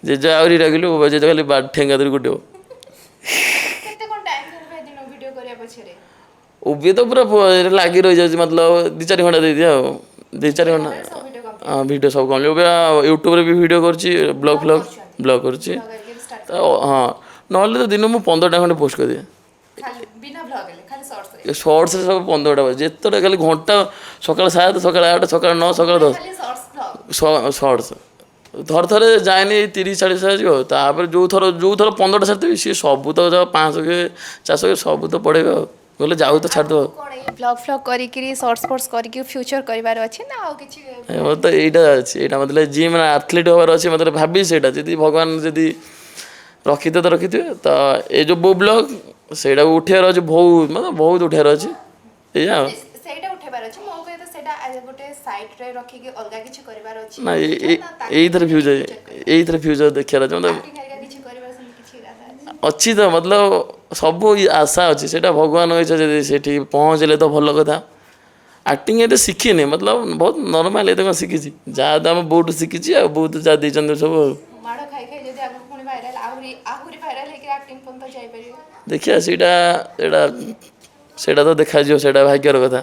ଜେଜେ ଆହୁରି ରାଗିଲୁ ବାବା, ଜେଜେ ଖାଲି ଠେଙ୍ଗା ଧରି କୁଟିବ। କେତେ କ'ଣ ଟାଇମ୍ ଧରି ଭାଇ ଦିନ ଭିଡ଼ିଓ କରିବା ପଛରେ? ଉବି ତ ପୁରା ଲାଗି ରହିଯାଉଛି, ମତଲବ 2-4 ଘଣ୍ଟା ଦେଇଦିଏ, ଆଉ 2-4 ଘଣ୍ଟା। ସବୁ ଭିଡ଼ିଓ କମ୍ପ୍ଲିଟ୍? ହଁ, ଭିଡ଼ିଓ ସବୁ କମ୍ପ୍ଲିଟ୍। ଏବେ ୟୁଟ୍ୟୁବରେ ବି ଭିଡ଼ିଓ କରୁଛି, ବ୍ଲଗ୍ ଫ୍ଲଗ୍ ବ୍ଲଗ୍ କରୁଛି। କରିକି ଷ୍ଟାର୍ଟ ତ ହଁ, ନହେଲେ ତ ଦିନ ମୁଁ 15ଟା ଖଣ୍ଡେ ପୋଷ୍ଟ କରିଦିଏ। ଖାଲି ବିନା ଭ୍ଲଗ୍ ହେଲେ ଖାଲି ସର୍ଟସରେ? ସର୍ଟସରେ ସବୁ 15ଟା, ଯେତେଟା ଖାଲି ଘଣ୍ଟା, ସକାଳ 7, ସକାଳ 8, ସକାଳ 9, ସକାଳ 10। ଖାଲି ସର୍ଟସ ଭ୍ଲଗ୍? ସର୍ଟସ ଥରେ ଥରେ ଯାଏନି, 30-40 ଯିବ। ତାପରେ ଯେଉଁ ଥର 15ଟା ସାରିଥିବି, ସିଏ ସବୁ ତ ଯାଉ 500 କି 400 କି ସବୁ ତ ପଳେଇବେ, ଆଉ କହିଲେ ଯାଉ ତ ଛାଡ଼ିଦେବ। କ'ଣ ଏଇ ବ୍ଲଗ୍ ଫ୍ଲଗ୍ କରିକିରି ସର୍ଟସ ଫର୍ଟସ କରିକି ଫ୍ୟୁଚର କରିବାର ଅଛି ନା ଆଉ କିଛି? ମୋର ତ ଏଇଟା ଅଛି, ଏଇଟା ମୋତେ ଜିମ୍ ଆଥଲେଟ୍ ହେବାର ଅଛି। ମୋତେ ଭାବିଛି ସେଇଟା, ଯଦି ଭଗବାନ ଯଦି ରଖିଥିବେ ତ ରଖିଥିବେ। ତ ଏ ଯେଉଁ ବୋଉ ବ୍ଲଗ୍ ସେଇଟାକୁ ଉଠେଇବାର ଅଛି, ବହୁତ ମାନେ ବହୁତ ଉଠେଇବାର ଅଛି, ଏଇଆ ଆଉ। ସେଇଟା ଉଠେଇବାର ଅଛି, ମୋ କହିବା ତ ସେଇଟା ଗୋଟେ ସାଇଡରେ ରଖିକି ଅଲଗା କିଛି କରିବାର ଅଛି ନା, ନା ତାକୁ ଏଇଥିରେ ଫ୍ୟୁଚର ଦେଖିବାର ଅଛି ମୋତେ। ଆକ୍ଟିଂ ହେରିକା କିଛି କରିବାର ସେମିତି କିଛି ଇରାଦା ଅଛି? ଅଛି ତ, ମତଲବ ସବୁ ଆଶା ଅଛି। ସେଇଟା ଭଗବାନଙ୍କ ଇଚ୍ଛା, ଯଦି ସେଠି ପହଞ୍ଚିଲେ ତ ଭଲ କଥା। ଆକ୍ଟିଂ ଏତେ ଶିଖିନି, ମତଲବ ବହୁତ ନର୍ମାଲ, ଏତେ କ'ଣ ଶିଖିଛି? ଯାହା ତ ଆମ ବୋଉଠୁ ଶିଖିଛି, ଆଉ ବୋଉ ତ ଯାହା ଦେଇଛନ୍ତି ସବୁ ଆଉ। ମାଡ଼ ଖାଇ ଖାଇ ଯଦି ଆଗକୁ ପୁଣି ଭାଇରାଲ, ଆହୁରି ଆହୁରି ଭାଇରାଲ ହେଇକି ଆକ୍ଟିଂ ପର୍ଯ୍ୟନ୍ତ ଯାଇପାରିବେ? ଦେଖିବା, ସେଇଟା ତ ଦେଖାଯିବ, ସେଇଟା ଭାଗ୍ୟର କଥା।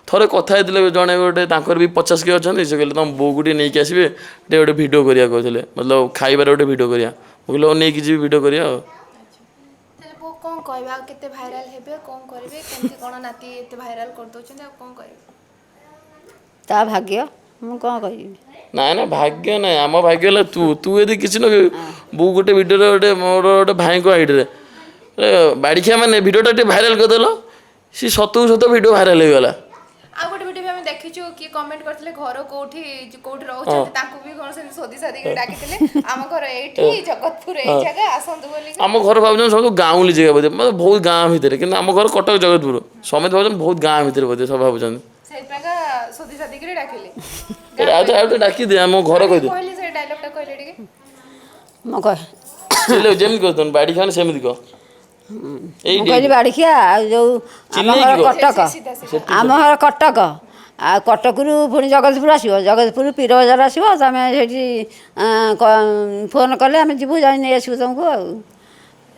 ଥରେ କଥା ହେଇଥିଲେ ଜଣେ ଗୋଟେ, ତାଙ୍କର ବି 50 କେ ଅଛନ୍ତି। ସେ କହିଲେ ତମ ବୋଉକୁ ଟିକେ ନେଇକି ଆସିବେ, ଟିକେ ଗୋଟେ ଭିଡ଼ିଓ କରିବା କହୁଥିଲେ, ମତଲବ ଖାଇବାରେ ଗୋଟେ ଭିଡ଼ିଓ କରିବା। ମୁଁ କହିଲି ହଉ, ନେଇକି ଯିବି, ଭିଡ଼ିଓ କରିବା ଆଉ। ତାହେଲେ ବୋଉ କ'ଣ କହିବେ, ଆଉ କେତେ ଭାଇରାଲ ହେବେ, କ'ଣ କରିବେ, କେମିତି କ'ଣ, ନାତି ଏତେ ଭାଇରାଲ କରିଦେଉଛନ୍ତି, ଆଉ କ'ଣ କହିବେ? ତା ଭାଗ୍ୟ, ମୁଁ କ'ଣ କହିବି? ନାଇଁ ନାଇଁ, ଭାଗ୍ୟ ନାଇଁ, ଆମ ଭାଗ୍ୟ ହେଲା ତୁ ତୁ ଯଦି କିଛି ନ କହିବୁ, ବୋଉ ଗୋଟେ ଭିଡ଼ିଓରେ ଗୋଟେ ମୋର ଗୋଟେ ଭାଇଙ୍କ ଆଇଡ଼ିରେ ବାଡ଼ିଖିଆ ମାନେ ଭିଡ଼ିଓଟା ଟିକେ ଭାଇରାଲ କରିଦେଲ, ସେ ସତକୁ ସତ ଭିଡ଼ିଓ ଭାଇରାଲ ହେଇଗଲା। ଆଉ ଗୋଟେ ଭିଡ଼ିଓ ବି ଆମେ ଦେଖିଛୁ, କିଏ କମେଣ୍ଟ କରିଥିଲେ ଘର କୋଉଠି, କୋଉଠି ରହୁଛନ୍ତି, ତାଙ୍କୁ ବି କ'ଣ ସେମିତି ଶୋଧି ସାଧିକି ଡାକିଥିଲେ, ଆମ ଘର ଏଇଠି ଜଗତପୁର ଏଇ ଜାଗା ଆସନ୍ତୁ ବୋଲି। ଆମ ଘର ଭାବୁଛନ୍ତି ସବୁ ଗାଉଁଲି ଜାଗା ବୋଧେ, ମାନେ ବହୁତ ଗାଁ ଭିତରେ, କିନ୍ତୁ ଆମ ଘର କଟକ ଜଗତପୁର। ସମସ୍ତେ ଭାବୁଛନ୍ତି ବହୁତ ଗାଁ ଭିତରେ ବୋଧେ, ସବୁ ଭାବୁଛନ୍ତି। ସେଇଥିପାଇଁକା ଶୋଧି ସାଧିକିରି ଡାକିଲେ। ଆଉ ଟିକେ ଡାକିଦେ, ଆମ ଘର କହିଦେ। କହିଲେ ସେ ଡାଇଲଗଟା କହିଲେ ଟିକେ। ମୁଁ କହ ହେଲେ ଯେମିତି କହୁଛନ୍ତି ବାଡ଼ିଖିଆ ମାନେ ସେମିତି କହ। ମୁଁ ଏଇଠି କହିଲି ବାଡ଼ିଖିଆ, ଆଉ ଯେଉଁ ଆମ ଘର ଚିହ୍ନେଇକି କହ। କଟକ। ସିଧା ସିଧା। ଆମ ଘର କଟକ, ଆଉ କଟକରୁ ପୁଣି ଜଗତପୁର ଆସିବ, ଜଗତପୁର ପୀର ବଜାର ଆସିବ। ତମେ ସେଇଠି ଫୋନ୍ କଲେ ଆମେ ଯିବୁ, ଯାଇ ନେଇ ଆସିବୁ ତୁମକୁ, ଆଉ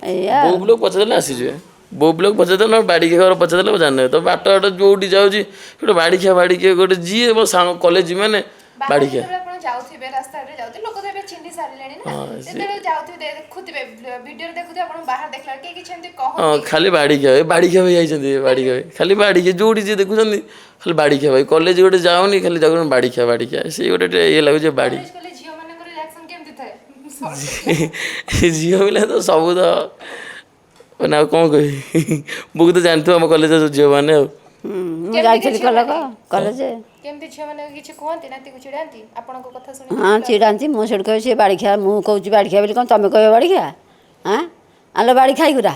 ଏଇଆ। ବୋଉ ବ୍ଲଗ ପଚାରିଦେଲେ ଆସିଯିବେ। ବୋଉ ବ୍ଲଗ ପଚାରିଦେଲେ, ନହେଲେ ବାଡ଼ିଖିଆ ଘର ପଚାରିଦେଲେ ଜାଣିନେବେ ତ। ବାଟ ବାଟ ଯୋଉଠି ଯାଉଛି ଗୋଟେ ବାଡ଼ିଖିଆ, ବାଡ଼ିଖିଆ ଗୋଟେ ଯିଏ ମୋ ସାଙ୍ଗ କଲେଜ ମାନେ ବାହାରେ ବାଡ଼ିଖିଆ। ଯେତେବେଳେ ଆପଣ ଯାଉଥିବେ, ରାସ୍ତାରେ ଯାଉଥିବେ, ଲୋକ ତ ଏବେ ଚିହ୍ନି ସାରିଲେଣି ନା, ଯେତେବେଳେ ଯାଉଥିବେ ଦେଖୁଥିବେ, ଭିଡ଼ିଓରେ ଦେଖୁଥିବେ, ଆପଣ ବାହାରେ ଦେଖିଲା ବେଳେ କେହି କିଛି ଏମିତି କହନ୍ତି? ଖାଲି ବାଡ଼ିଖିଆ ଭାଇ, ବାଡ଼ିଖିଆ ଭାଇ ଯାଇଛନ୍ତି, ବାଡ଼ିଖିଆ ଭାଇ, ଖାଲି ବାଡ଼ିଖିଆ। ଯୋଉଠି ଯିଏ ଦେଖୁଛନ୍ତି ଖାଲି ବାଡ଼ିଖିଆ ଭାଇ। କଲେଜ ଗୋଟେ ଯାଉନି, ଖାଲି ଯାଉଛନ୍ତି ବାଡ଼ିଖିଆ ବାଡ଼ିଖିଆ। ସେଇ ଗୋଟେ ଟିକେ ଇଏ ଲାଗୁଛି ବାଡ଼ି। କଲେଜ ଗଲେ ଝିଅ ମାନଙ୍କର ରିଆକ୍ସନ କେମିତି ଥାଏ? ଝିଅ ପିଲା ତ ସବୁ ତ ମାନେ ଆଉ କ'ଣ କହିବି, ବୋଉ ତ ଜାଣିଥିବ ଆମ କଲେଜର ସବୁ ଝିଅମାନେ ଆଉ। ମୁଁ ଯାଇଥିଲି କଲକ କଲେଜ। କେମିତି ଝିଅମାନେ କିଛି କୁହନ୍ତି, ନାତିକୁ ଚିଡ଼ାନ୍ତି ଆପଣଙ୍କ କଥା ଶୁଣି? ହଁ, ଚିଡ଼ାନ୍ତି। ମୁଁ ସେଠୁ କହିବି ସେ ବାଡ଼ିଖିଆ, ମୁଁ କହୁଛି ବାଡ଼ିଖିଆ ବୋଲି କ'ଣ ତମେ କହିବ ବାଡ଼ିଖିଆ? ଆଁ ଆଲୋ ବାଡ଼ି ଖାଇଗୁରା,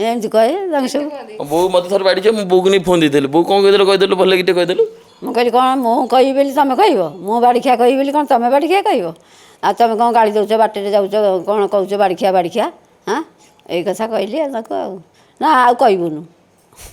ଏମିତି କହେ ତାଙ୍କୁ ସବୁ। କୁହନ୍ତି। ବୋଉ ମୋତେ ଥରେ ବାଡ଼ିଛ, ମୁଁ ବୋଉକୁ ନେଇ ଫୋନ୍ ଦେଇଦେଲି। ବୋଉ କ'ଣ କହିଦେଲେ କହିଦେଲୁ, ଭଲ କି ଟିକେ କହିଦେଲୁ। ମୁଁ କହିଲି କ'ଣ ମୁଁ କହିବି ବୋଲି ତମେ କହିବ? ମୁଁ ବାଡ଼ିଖିଆ କହିବି ବୋଲି କ'ଣ ତମେ ବାଡ଼ିଖିଆ କହିବ? ଆଉ ତମେ କ'ଣ ଗାଳି ଦେଉଛ, ବାଟରେ ଯାଉଛ କ'ଣ କହୁଛ ବାଡ଼ିଖିଆ ବାଡ଼ିଖିଆ? ହଁ, ଏଇ କଥା କହିଲି ଆଉ ତାକୁ, ଆଉ ନା ଆଉ କହିବୁନୁ।